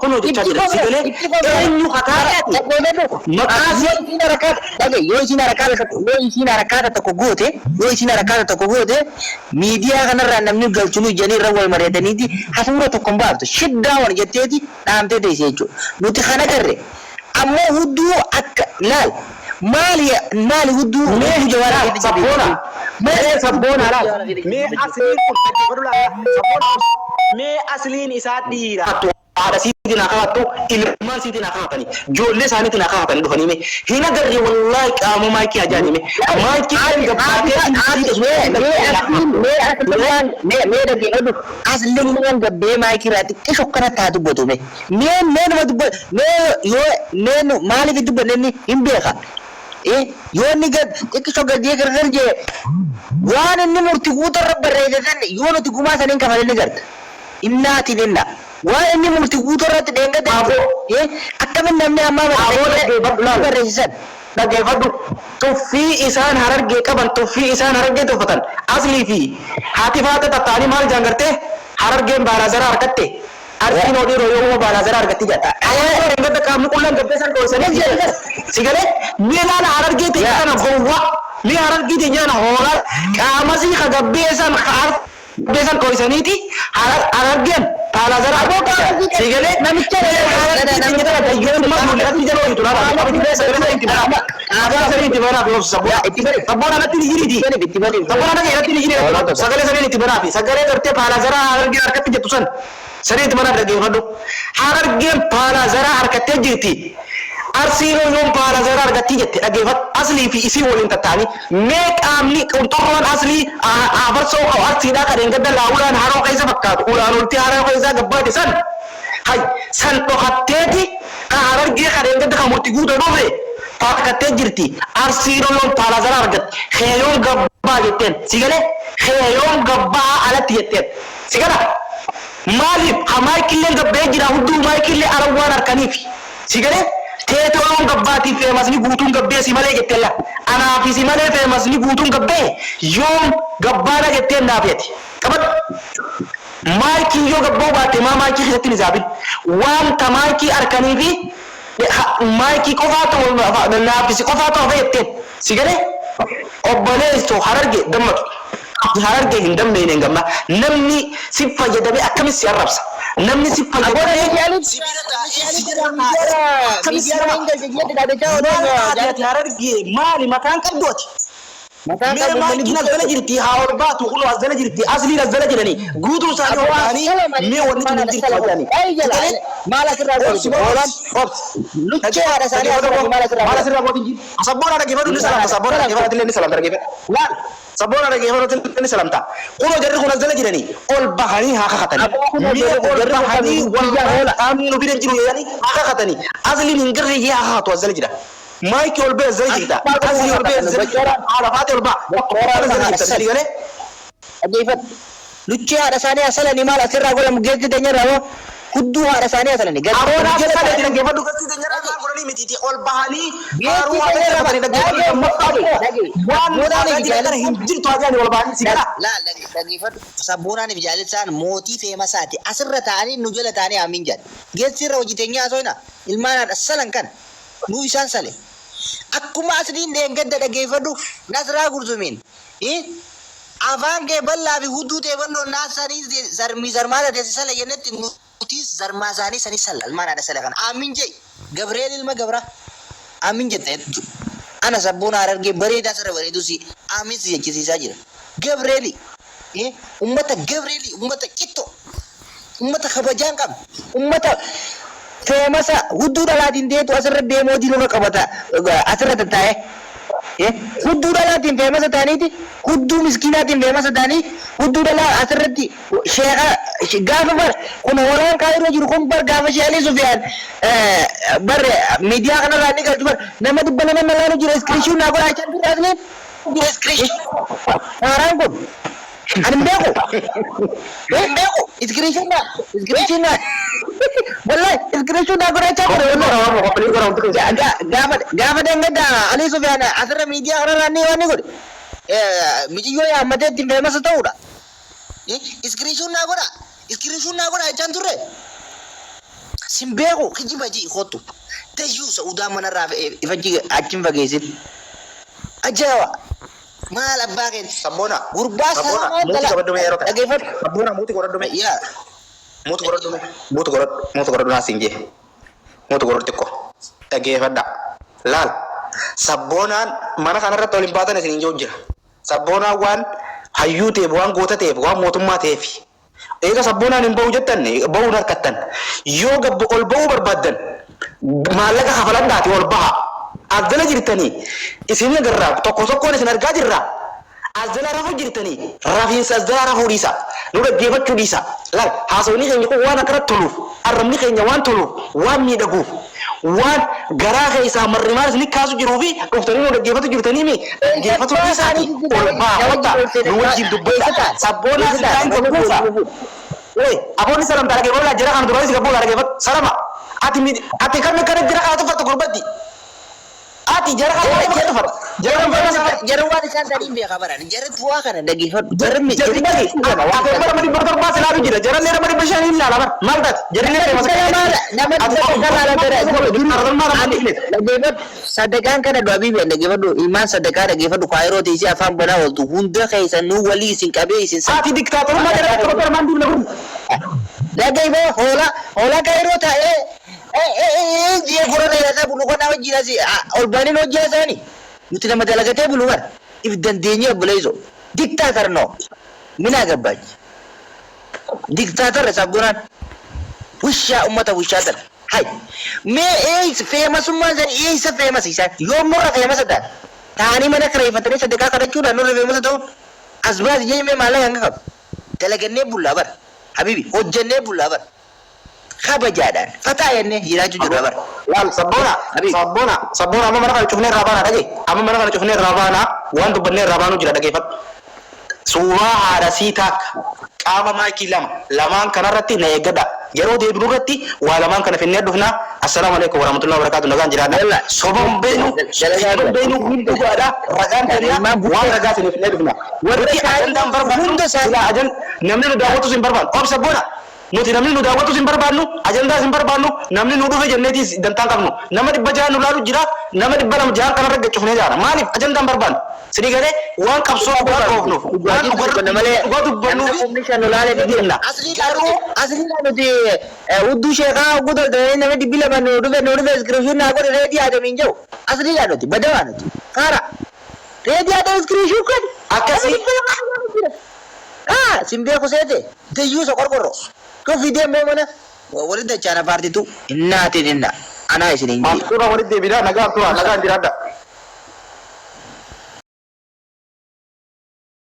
Kunoo jechaa jira. Si galee eenyu hataati? Maqaa Yoo isiin harakaata dhagaye, yoo isiin harakaata tokko goote, miidiyaa kanarraa namni galchinu ijanii irra wal mari'ataniiti hafuura tokko hin baaftu. Shiddaa wal jetteeti dhaamtee teesse jechuudha. Nuti kana garre ammoo hudduu akka laal, maali maali hudduu Mee hudduu Jawaar laal keessa sabboona. jabeessite? Mee sabboona laal. Mee asliin kun dhaggeeffadhu laal. Sabboona mee asliin isaa dhiira. Haadha siitiin haa kafattu, ilmaan siitiin haa kafatani, ijoollee isaaniitiin haa kafatani dhufanii. Mee hin agarre wallaahi qaama maayikii ajaa'ibni mee maayikii kan gabbaatee. Mee dhaggeeffadhu, asliin gabbee maayikii irraa xiqqisho akkana taa dubbatu. Mee nama dubbatu, mee yoo mee maaliif dubbanne inni hin beeka. Yoo inni gad xiqqisho gadee gargar jee, waan inni murti guutarra barreesse san yoo nuti gumaa saniin kafalee ni garta. Innaatiin inna waan inni murti guutarratti dheengate akkamin namni ammaa Aboo, dhaggeeffadhu laal. barreessisan. Dhaggeeffadhu, tuffii isaan Harargee qaban, tuffii isaan Harargee tuffatan, aslii fi haati faata tattaanii maal jaan gartee, Harargeen baalaazara harkatte, Arsiin hoo dhiiroo yoo baalaazara argatti jedha. Awwaala gadda qaamni qullaan gabbee san dhoosanii si galee. Mee laala, Harargee teenya kana gowwaa, mee Harargee teenya kana hoolaa, qaamasii ka gabbee san ka gabbee san dhoosaniiti Harargeen baalaazara argatti si galee. Namicha Harargee teenya kana dayyummaa mul'atti jala hojitu laala abidii sagalee sanii itti banaa, sagalee sanii itti banaa fi obsa sabboona sabboona natti ni jiriiti, sabboona natti irratti ni jiriiti, sagalee sanii itti banaa fi sagalee gartee paalazaraa Harargeen harkatti jettu san sanii itti banaa fi dhaggeeffadhu. Harargeen paalazaraa harkattee jirti, Arsiin yoom paalazaraa argatti jette? Dhaggeeffadhu, aslii fi isii waliin tatta'anii mee qaamni qunxurroon aslii afarsoo qabu Arsiidhaa kan gadda laawulaan haroo keessa fakkaatu ulaan olti haroo keessaa gabbaate san hay san dhokatteeti ka Harargee kan gadda kan murti guutuu dhufe harkattee jirti. Arsiin yoom paalazaraa argatti, keeyoon gabbaa jetteen si galee, keeyoon gabbaa alatti jetteen si gala. Maaliif ha maayikilleen gabbee jira, hudduu maayikillee ala waan harkaniif si galee. Teetoon gabbaatiif feemasni guutuun gabbee si malee jetteen la anaafi si malee feemasni guutuun gabbee yoom gabbaana jetteen naafiyati qabadhu. Maayikii yoo gabboo baatte maa maayikii keessatti hin hisaabin wanta maayikii harkanii fi maayikii qofaatu naafisi qofaatu hafe jetteen si galee. Obboleessoo, Harargee dammaqi. Harargee hin dammaqne hin gamma. Namni si fayyadamee akkamis si arrabsa? Namni si fayyadamee si bira taa'ee si jala taa'ee akkamis si arrabsa? Maal taate ati Harargee? Maali mataan qabdu ati? Mee maayikiin as jala jirti, haa ol baatu. Kunoo as jala jirti, asliin as jala jiranii guutuu isaanii ol ba'anii mee wanni tun hin jirtu jedhanii. Maal asirraa Obsi, godhu? obsi, obsi. Luchee haadha isaanii asirraa maal asirraa Maal asirraa gootin jiru? Sabboona dhaggeeffadhu, ni salamta. Sabboona dhaggeeffadhu illee ni salamta, dhaggeeffadhu. Laal, sabboona dhaggeeffadhu illee ni salamta. Kunoo jarri kun as jala jiranii ol bahanii haa kakatanii. Mee ol bahanii wal qaamni nu bira jiru jedhanii haa kakatanii. Asliin hin garree haa kakatu, as jala jira. Maayikii ol ba'e as jala jirta. Aslii ol ba'e as jala jirta. Haadha faate ol ba'a. As jala jirta. Sii galee? Dhaggeeffadhu. Luchee haadha isaanii asalanii maal asirraa godhamu geessi teenyarraa hoo hudduu haadha isaanii asalanii. Aboon as jala dhaggeeffadhu, gastii teenyarraa maal godhanii mitiiti ol bahanii faaruu haa dhaggeeffatanii, dhaggeeffadhu. Lammaffaa waan aadaa jiran kana hin jirtu haa jedhanii ol bahanii, si gala. Laal, dhaggeeffadhu. Sabboonaan fi jaalalisaan mootii feemasaati. Asirra taa'anii nu jala taa'anii amiin jedhan. Geessi irra hojii teenyaa haasofna. Ilmaan haadha salan kana. Nu isaan sale. Akkuma asliin dheengadda, dhaggeeffadhu, Nasraa Gurzumiin. Afaan kee bal'aa fi hudduu ta'e bal'oon naasanii zarmii zarmaa taate sala jennetti, nutis zarmaa isaanii sanii salla ilmaan haadha sala kana. Amiin jee. Gabrieel ilma Gabraa. Amiin jette jechuudha. Ana sabboona Harargee bareedaa sirra bareedu si amiin si jechisiisaa jira. Gabreeli. Ummata Gabreeli, ummata cittoo. Ummata kabajaa hin qabne. Ummata feemasa hudduu dhalaatiin deetu asirra deemoo diinurra qabata asirra tattaa'ee. Hudduu dhalaatiin feemasa ta'aniiti, hudduu miskiinaatiin feemasa ta'anii, hudduu dhalaa asirratti sheeka gaafa bar kun holaan Kaayiroo jiru kun bar gaafa Sheekh Sufiyaan bar miidiyaa kanarraa inni galchu bar nama 200 na laalu jira, screenshot naa godhaa jechaan turre. Asliin haaraan kun ani hin beeku, hin beeku. Screenshot naa, wallahi screenshot naa godhachaa ture, wallahi gaafa dangadda Alii Sufiyaan asirra miidiyaa kanarraa inni waan inni godhe mijiyyoo yaammatee ittiin famous ta'uudha. Screenshot naa godha, screenshot naa godha jechaan turre. Sin beeku kijiba jii kottu. Dayyuusa udaa manarraa ifachi achiin fageessin. Ajaa'iba! Maal abbaa keeti? Sabboona. Gurbaa Sabboona. salaamaa Muuti qabadhu mee yeroo kana. Dhageeffadhu. Sabboona muuti godhadhu mee. Yaa. Muuti godhadhu mee. Muuti godhadhu. Muuti godhadhu naa siin jee. Muuti godhadhu xiqqoo. Dhageeffadha. Laal. Sabboonaan mana kanarratti ol hin baatan isin hin jiru jira. Sabboonaan waan hayyuu ta'eef, waan goota ta'eef, waan mootummaa ta'eef. Eega sabboonaan hin ba'u jettan ba'uun harkattan. Yoo gabba ol ba'uu barbaaddan maallaqa kafaladhaati ol baha. As jala jirtanii isin agarraa tokko tokkoon isin argaa jirra. As jala rafuu jirtanii rafiinsa as jala rafuu dhiisa. Nu dhaggeeffachuu dhiisa. Laal, haasawni keenya kun waan akkanatti toluuf, arrabni keenya waan toluuf, waan miidhaguuf, waan garaa keessaa marrimaan isin kaasu jiruu fi dhuftanii nu dhaggeeffatu jirtanii mi dhaggeeffatu dhiisaati ol baha kottaa nu wajjin dubbadha. Sabboonaa sitaan gabbuusa. Oi, aboonni salamtaa dhaggeeffatu jara kana duraanis gabbuusa dhaggeeffatu. Salama. Ati ati kan kana jara kana tuffattu gurbatti. Ati jara kana kana tuffatta. Jara kana Jarri waan isaan ta'aniin beekaa baran. Jarri tu'aa kana dhaggeeffadhu. Jarri Jarri bagi. Ati bara madi bara torbaa silaalu jira. Jarri leera madi bishaan hin laala bara. Maal taate? Jarri leera nama dhaggeeffadhu. Sadaqaan kana du'abii biyya dhaggeeffadhu. Imaan sadaqaa dhaggeeffadhu. Kaayiroo teessee afaan banaa ooltu. Hunda keessan nu walii isin qabee isin sa. Ati diktaatorummaa jara tokko armaan diimna kun. Dhaggeeffadhu hoolaa hoolaa kaayiroo taa'ee ji'a korona jedhaa bulu kana wajjin asii ol baaniin hojii haasa'anii. Nuti nama dalagatee bulu bara. If dandeenyee obboleessoo. Diktaatar noo. Minaa gabbaachi. Diktaatarra sabboonaan. Wishaa ummata wishaa tana. Hay. Mee eessa feemasummaan isaanii eessa feemasa isaan? Yoom nurra feemasa ta'an? Ta'anii mana kireeffatanii sadaqaa kadhachuudhaan nurra feemasa ta'uun as baasi jee mee maallaqa hanga qabu. Dalagannee bullaa bara. Habibi hojjannee bullaa bara. Kabajaadhaan fataa jennee jiraachuu jirra bara. Laal, sabboona, sabboona, sabboona, amma mana kana cufnee irraa baanaa dhagee. Amma mana kana cufnee irraa baanaa waan dubbannee irraa baanuu jira, dhageeffadhu. Suuraa haadha sii taakka qaama maayikii lama lamaan kanarratti na eeggadha. Yeroo deebinu irratti waa lamaan kana finnee dhufna. Assalaamu alaikum warahmatullahi wabarakatuh. Nagaan jiraadha. Soban beenu, soban beenu, dhugaadha. Ragaan taniya waan ragaa isin finnee dhufna. Warri ajandaan barbaadnu silaa ajan namni nu daawwatus hin barbaannu. Obsa boona. Nuti namni nu daawwatus hin barbaannu, ajandaas hin barbaannu, namni nu dhufe jenneetis dantaan qabnu. Nama 600 nu laalu jira, nama 200 kanarra gachufnee jaara. Maaliif ajandaan barbaannu? Sidii galee waan qabsoo dhugaa dhoofnuuf, waan dhugaa dubbannuuf deemna. Asliidhaan nuti hudduu sheekaa hogguu daldalanii nama 200 nu dhufe iskiriishuun naa godhe reedii aadamiin jiru. Asliidhaan nuti badawaa nuti faara. Reedii aadam iskiriishuun kun. Akkasii. Ah, sin beeku seete dayyuusa qorqorro. Kun fidee immoo mana walitti dachaana paartitu innaatiin inna anaa isin hin jiru. Suuraa walitti deebinaa, nagaan tura, nagaan jiraadha.